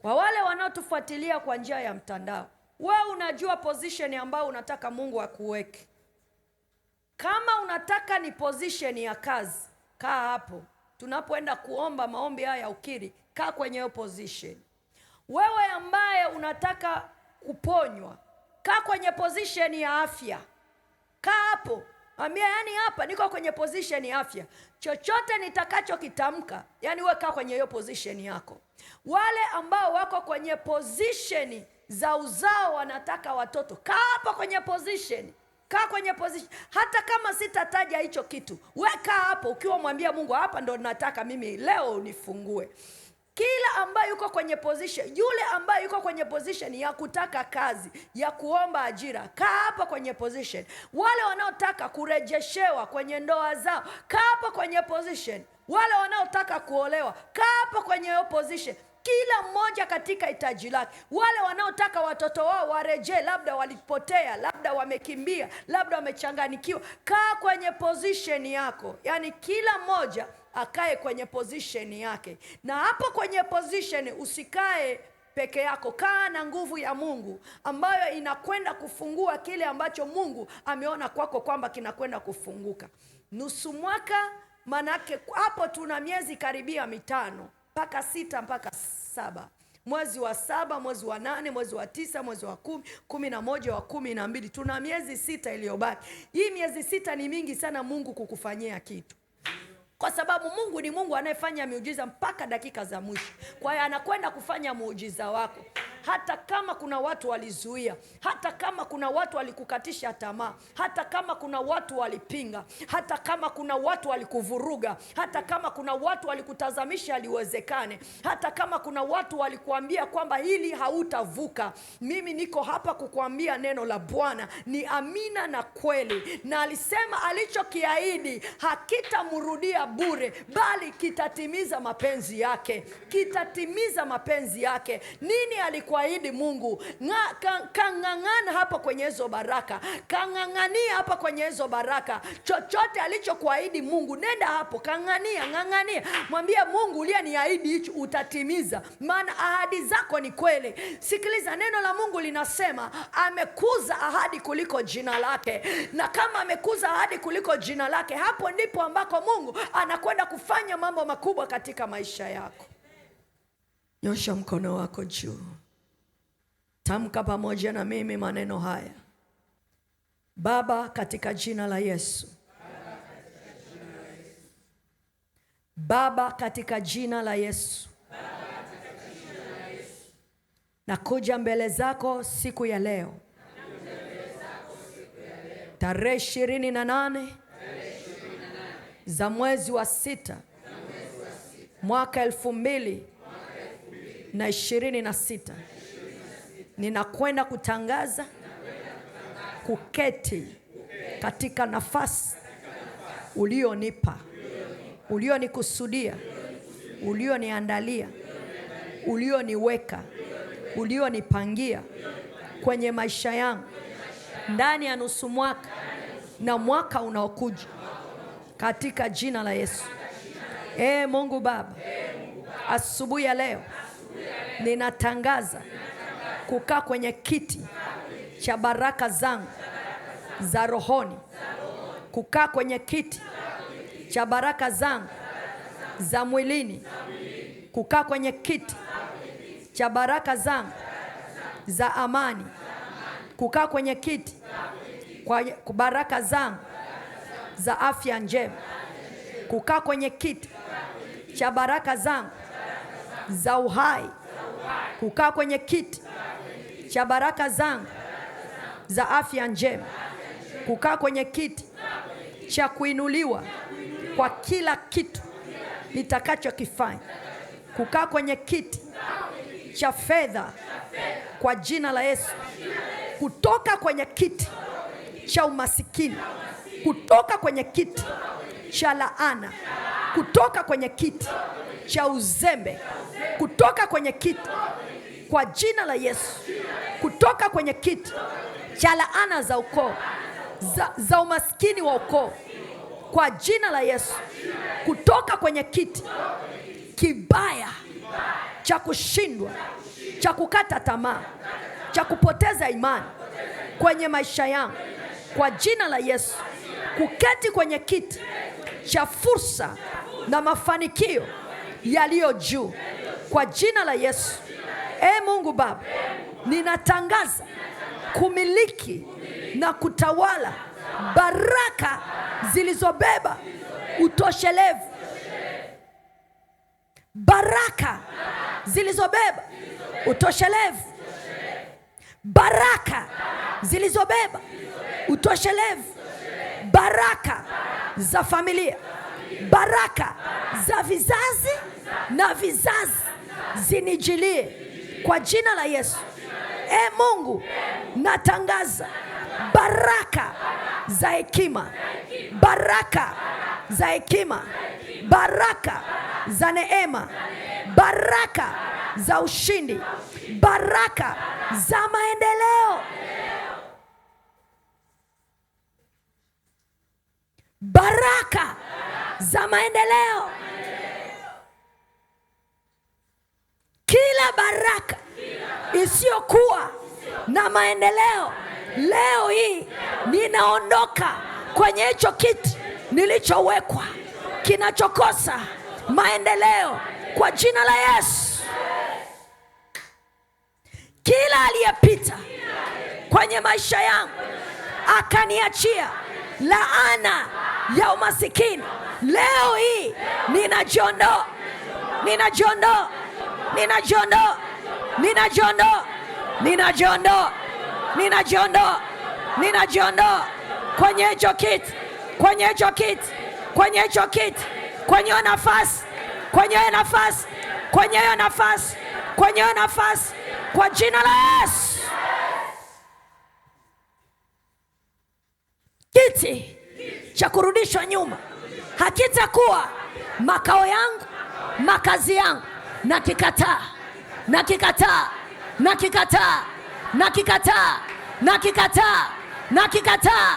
Kwa wale wanaotufuatilia kwa njia ya mtandao, wewe unajua position ambayo unataka Mungu akuweke. Kama unataka ni position ya kazi, kaa hapo. Tunapoenda kuomba maombi haya ya ukiri, kaa kwenye hiyo position. Wewe ambaye unataka kuponywa, kaa kwenye position ya afya. Kaa hapo. Ambia, yani hapa niko kwenye position ya afya. Chochote nitakachokitamka, yani wewe kaa kwenye hiyo position yako. Wale ambao wako kwenye position za uzao wanataka watoto, kaa hapo kwenye position. Kaa kwenye position. Hata kama sitataja hicho kitu, we kaa hapo ukiwa mwambia Mungu, hapa ndo nataka mimi leo unifungue. Kila ambaye yuko kwenye position, yule ambaye yuko kwenye position ya kutaka kazi, ya kuomba ajira, kaa hapo kwenye position. Wale wanaotaka kurejeshewa kwenye ndoa zao, kaa hapo kwenye position. Wale wanaotaka kuolewa, kaa hapo kwenye hiyo position. Kila mmoja katika hitaji lake. Wale wanaotaka watoto wao warejee, labda walipotea, labda wamekimbia, labda wamechanganyikiwa, kaa kwenye position yako. Yani kila mmoja akae kwenye position yake. Na hapo kwenye position usikae peke yako, kaa na nguvu ya Mungu ambayo inakwenda kufungua kile ambacho Mungu ameona kwako kwamba kinakwenda kufunguka. Nusu mwaka, manake hapo tuna miezi karibia 5 mpaka 6 mpaka 7. Mwezi wa 7, mwezi wa 8, mwezi wa 9, mwezi wa 10, 11, wa 12. Tuna miezi 6 iliyobaki. Hii miezi 6 ni mingi sana Mungu kukufanyia kitu. Kwa sababu Mungu ni Mungu anayefanya miujiza mpaka dakika za mwisho. Kwa hiyo anakwenda kufanya muujiza wako. Hata kama kuna watu walizuia, hata kama kuna watu walikukatisha tamaa, hata kama kuna watu walipinga, hata kama kuna watu walikuvuruga, hata kama kuna watu walikutazamisha haliwezekane, hata kama kuna watu walikuambia kwamba hili hautavuka, mimi niko hapa kukuambia neno la Bwana ni amina na kweli. Na alisema alichokiahidi hakitamrudia bure, bali kitatimiza mapenzi yake. Kitatimiza mapenzi yake. Nini alikuahidi Mungu? Kang'ang'ana hapa kwenye hizo baraka. Kang'ang'ania hapa kwenye hizo baraka. Chochote alichokuahidi Mungu, nenda hapo, kang'ania, ng'ang'ania. Mwambie Mungu, uliyeniahidi hicho utatimiza, maana ahadi zako ni kweli. Sikiliza, neno la Mungu linasema amekuza ahadi kuliko jina lake. Na kama amekuza ahadi kuliko jina lake, hapo ndipo ambako Mungu anakwenda kufanya mambo makubwa katika maisha yako. Nyosha mkono wako juu. Tamka pamoja na mimi maneno haya. Baba, katika jina la Yesu. Baba, katika jina la Yesu. Nakuja mbele zako siku ya leo. Tarehe 28 za mwezi wa 6 mwaka 2026. Ninakwenda kutangaza kuketi katika nafasi ulionipa, ulionikusudia, ulioniandalia, ulioniweka, ulionipangia kwenye maisha yangu ndani ya nusu mwaka na mwaka unaokuja, katika jina la Yesu. Mungu Baba, asubuhi ya leo ninatangaza kukaa kwenye kiti cha baraka zangu za rohoni, kukaa kwenye kiti cha baraka zangu za mwilini, kukaa kwenye kiti cha baraka zangu za amani, kukaa kwenye kiti kwa baraka zangu za afya njema, kukaa kwenye kiti cha baraka zangu za uhai, kukaa kwenye kiti cha baraka zangu za afya njema, kukaa kwenye kiti cha kuinuliwa kwa kila kitu nitakachokifanya, kukaa kwenye kiti cha fedha kwa jina la Yesu, kutoka kwenye kiti cha umasikini, kutoka kwenye kiti cha laana, kutoka kwenye kiti cha uzembe, kutoka kwenye kiti kwa jina la Yesu, kutoka kwenye kiti cha laana za ukoo, za umaskini wa ukoo kwa jina la Yesu, kutoka kwenye kiti kibaya cha kushindwa, cha kukata tamaa, cha kupoteza imani kwenye maisha yangu, kwa jina la Yesu, kuketi kwenye kiti cha fursa na mafanikio yaliyo juu, kwa jina la Yesu. E Mungu Baba, ninatangaza kumiliki na kutawala baraka zilizobeba utoshelevu, baraka zilizobeba utoshelevu, baraka zilizobeba utoshelevu, baraka za familia, baraka za vizazi na vizazi zinijilie kwa jina la Yesu. E Mungu, natangaza baraka za hekima, baraka za hekima, baraka za neema, baraka za ushindi, baraka za maendeleo, baraka za maendeleo. Kila baraka isiyokuwa na maendeleo, leo hii ninaondoka kwenye hicho kiti nilichowekwa kinachokosa maendeleo, kwa jina la Yesu. Kila aliyepita kwenye maisha yangu akaniachia laana ya umasikini, leo hii ninajiondoa, ninajiondoa, ninajiondoa, ninajiondoa, ninajiondoa, ninajiondoa, ninajiondoa kwenye hicho kiti, kwenye hicho kiti, kwenye hicho kiti, kwenye nafasi, kwenye nafasi, kwenye hiyo nafasi, kwenye hiyo nafasi, kwa jina la Yesu. Kiti cha kurudishwa nyuma hakitakuwa makao yangu, makazi yangu. Nakikataa, nakikataa, nakikataa, nakikataa, nakikataa, nakikataa,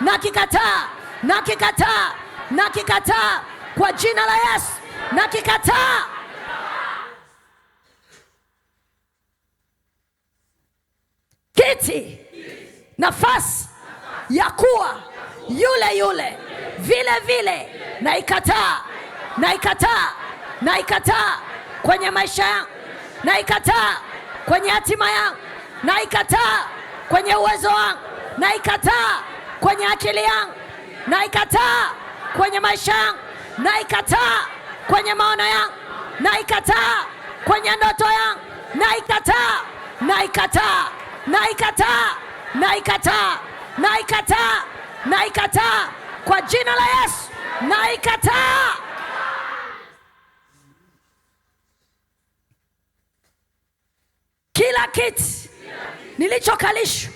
nakikataa, nakikataa, nakikataa kwa jina la Yesu, nakikataa. Kiti, nafasi ya kuwa yule yule vile vile, naikataa, naikataa, naikataa kwenye maisha yangu, naikataa kwenye hatima yangu, naikataa kwenye uwezo wangu, naikataa kwenye akili yangu, naikataa kwenye maisha yangu, naikataa kwenye maono yangu, naikataa kwenye ndoto yangu, naikataa, naikataa, naikataa, naikataa, naikataa, naikataa kwa jina la Yesu, naikataa. Kila kiti nilichokalishwa,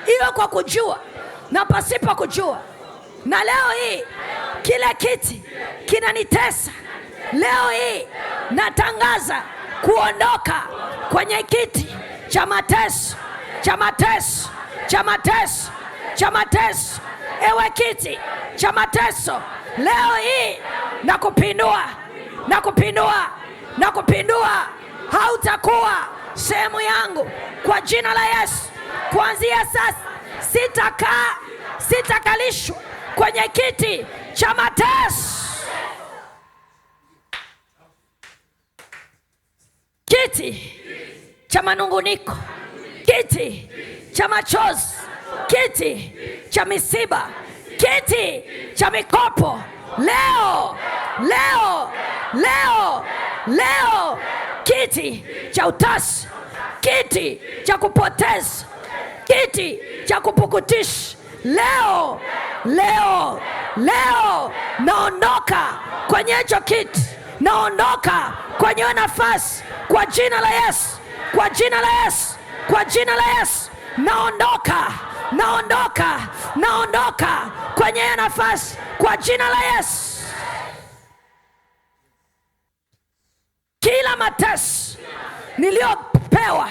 iwe kwa kujua na pasipo kujua, na leo hii kila kiti kinanitesa, leo hii natangaza kuondoka kwenye kiti cha mateso, cha mateso, cha mateso, cha mateso. Ewe kiti cha mateso, leo hii nakupindua, nakupindua, nakupindua. Hautakuwa sehemu yangu kwa jina la Yesu. Kuanzia sasa sitakaa, sitakalishwa kwenye kiti cha mateso. Kiti cha manunguniko, kiti cha machozi, kiti cha misiba, kiti cha mikopo, leo, leo, leo, leo, kiti cha utasi, kiti cha kupoteza, kiti cha kupukutisha, leo, leo, leo naondoka kwenye hicho kiti, naondoka kwenye nafasi kwa jina la Yesu, kwa jina la Yesu, kwa jina la Yesu. Naondoka, naondoka, naondoka kwenye nafasi kwa jina la Yesu. Kila mateso niliyopewa,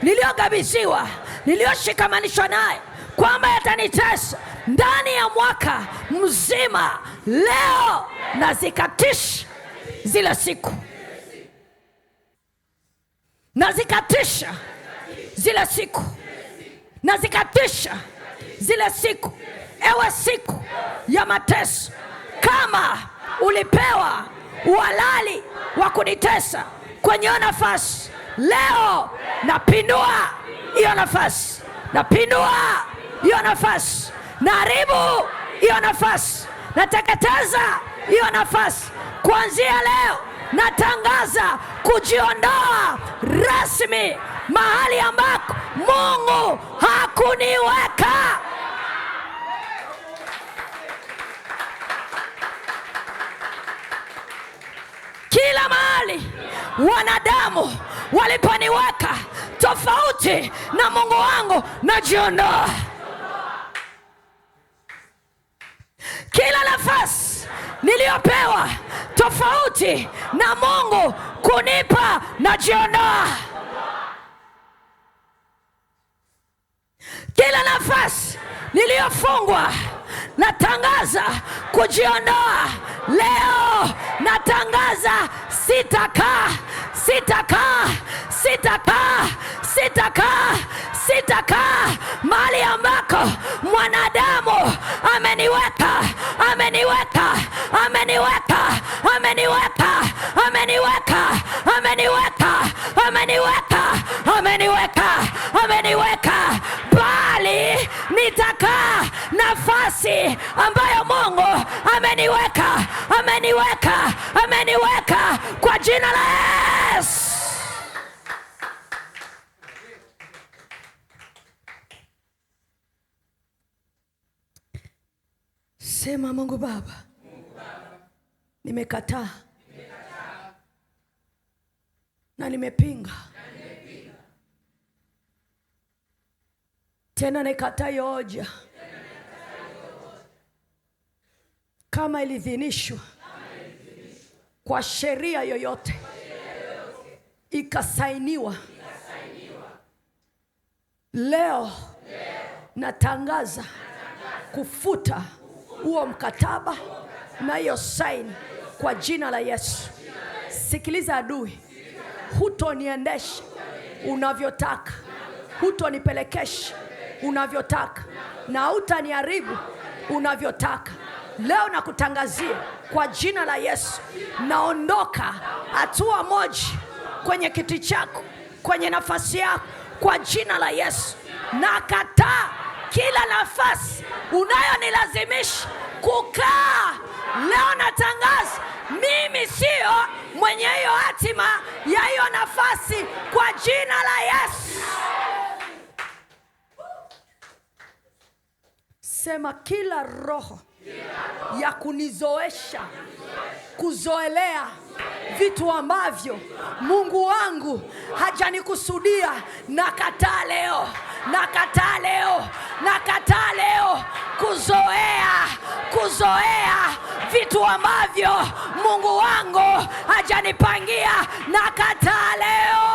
niliyokabidhiwa, niliyoshikamanishwa naye kwamba yatanitesa ndani ya mwaka mzima, leo nazikatisha zile siku. Nazikatisha zile siku, nazikatisha zile siku. Ewe siku ya mateso, kama ulipewa uhalali wa kunitesa kwenye hiyo nafasi, leo napindua hiyo nafasi, napindua hiyo nafasi, naharibu hiyo nafasi, nateketeza hiyo nafasi. Kuanzia leo natangaza kujiondoa rasmi mahali ambako Mungu hakuniweka. Kila mahali wanadamu waliponiweka tofauti na Mungu wangu, najiondoa. Kila nafasi niliyopewa tofauti na Mungu kunipa, najiondoa. Kila nafasi niliyofungwa natangaza kujiondoa leo. Natangaza sitakaa, sitakaa, sitakaa, sitakaa, sitakaa mahali ambako mwanadamu ameniweka, ameniweka, ameniweka, ameniweka, ameniweka, ameniweka, ameniweka, ameniweka, ameniweka, bali nitakaa nafasi ambayo Mungu ameniweka, ameniweka, ameniweka kwa jina la Yesu. Sema, Mungu Baba, nimekataa na nimepinga tena, nikataa hiyo hoja kama ilidhinishwa kwa sheria yoyote ikasainiwa. Leo natangaza kufuta huo mkataba na hiyo saini kwa jina la Yesu. Sikiliza adui, hutoniendesha unavyotaka, hutonipelekesha unavyotaka, na hutaniharibu unavyotaka. Leo nakutangazia kwa jina la Yesu, naondoka hatua moja kwenye kiti chako, kwenye nafasi yako, kwa jina la Yesu. Nakataa kila nafasi unayonilazimisha kukaa. Leo natangaza mimi sio mwenye hiyo hatima ya hiyo nafasi kwa jina la Yesu. Sema, kila roho ya kunizoesha kuzoelea vitu ambavyo Mungu wangu hajanikusudia, nakataa leo, nakataa leo, nakataa leo kuzoea, kuzoea vitu ambavyo Mungu wangu hajanipangia, nakataa leo.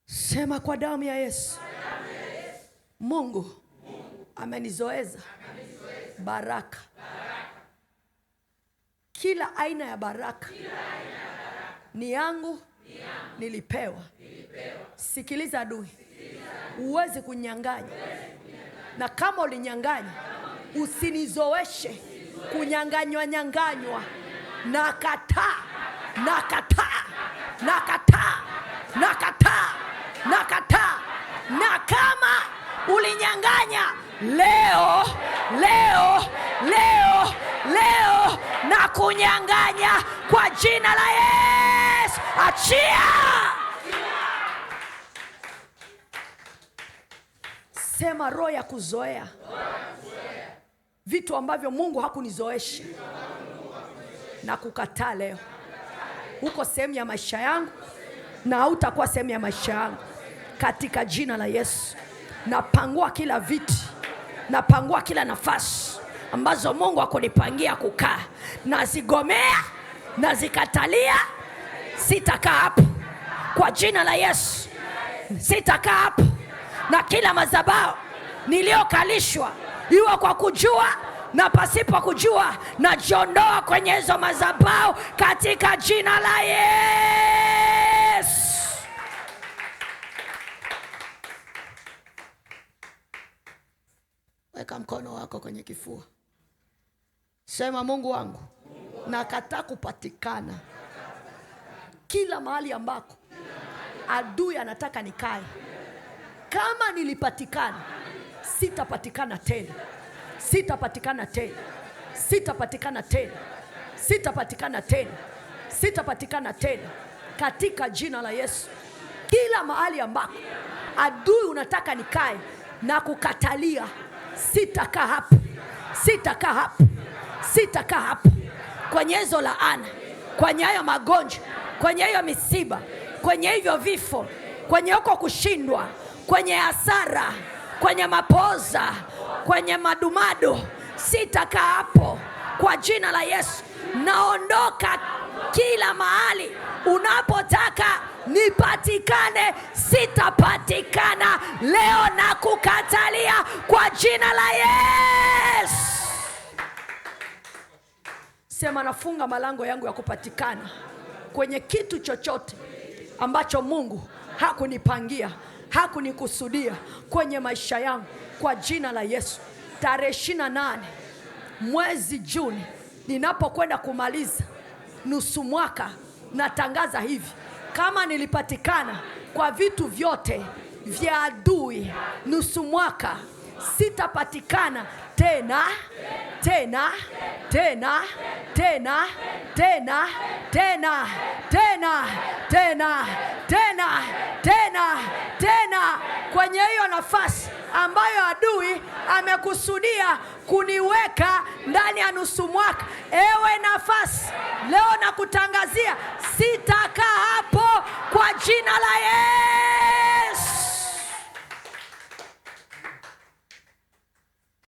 Sema, kwa damu ya Yesu, Mungu amenizoeza baraka, kila aina ya baraka ni yangu, nilipewa. Sikiliza adui, huwezi kunyang'anya, na kama ulinyang'anya, usinizoeshe kunyang'anywa nyang'anywa. Nakataa, nakataa, nakataa, nakataa, nakataa. Na kama ulinyang'anya, leo, leo, leo, leo na kunyang'anya kwa jina la Yesu. Achia. Sema, roho ya kuzoea vitu ambavyo Mungu hakunizoesha, na kukataa leo. Uko sehemu ya maisha yangu na hautakuwa sehemu ya maisha yangu, katika jina la Yesu. Napangua kila viti, napangua kila nafasi ambazo Mungu hakunipangia kukaa, nazigomea, nazikatalia. Sitakaa hapo kwa jina la Yesu, sitakaa hapo. Na kila madhabahu niliyokalishwa, iwe kwa kujua na pasipo kujua najiondoa kwenye hizo madhabahu katika jina la Yesu. Weka mkono wako kwenye kifua, sema: Mungu wangu, nakataa kupatikana kila mahali ambako adui anataka nikae. Kama nilipatikana, sitapatikana tena, sitapatikana tena, sitapatikana tena, sitapatikana tena, sitapatikana tena, katika jina la Yesu. Kila mahali ambako adui unataka nikae na kukatalia, sitakaa hapo, sitakaa hapo, sitakaa hapo, kwenye hizo laana, kwenye hayo magonjwa, kwenye hiyo misiba, kwenye hivyo vifo, kwenye huko kushindwa, kwenye hasara, kwenye mapoza, kwenye madumadu, sitakaa hapo kwa jina la Yesu. Naondoka kila mahali unapotaka nipatikane, sitapatikana leo na kukatalia kwa jina la Yesu. Sema, nafunga malango yangu ya kupatikana kwenye kitu chochote ambacho Mungu hakunipangia, hakunikusudia kwenye maisha yangu kwa jina la Yesu. Tarehe 28 mwezi Juni, ninapokwenda kumaliza nusu mwaka, natangaza hivi: kama nilipatikana kwa vitu vyote vya adui nusu mwaka, sitapatikana tena tena tena tena tena tena tena tena tena tena tena kwenye hiyo nafasi ambayo adui amekusudia kuniweka ndani ya nusu mwaka. Ewe nafasi, leo nakutangazia, sitakaa hapo kwa jina la Yesu.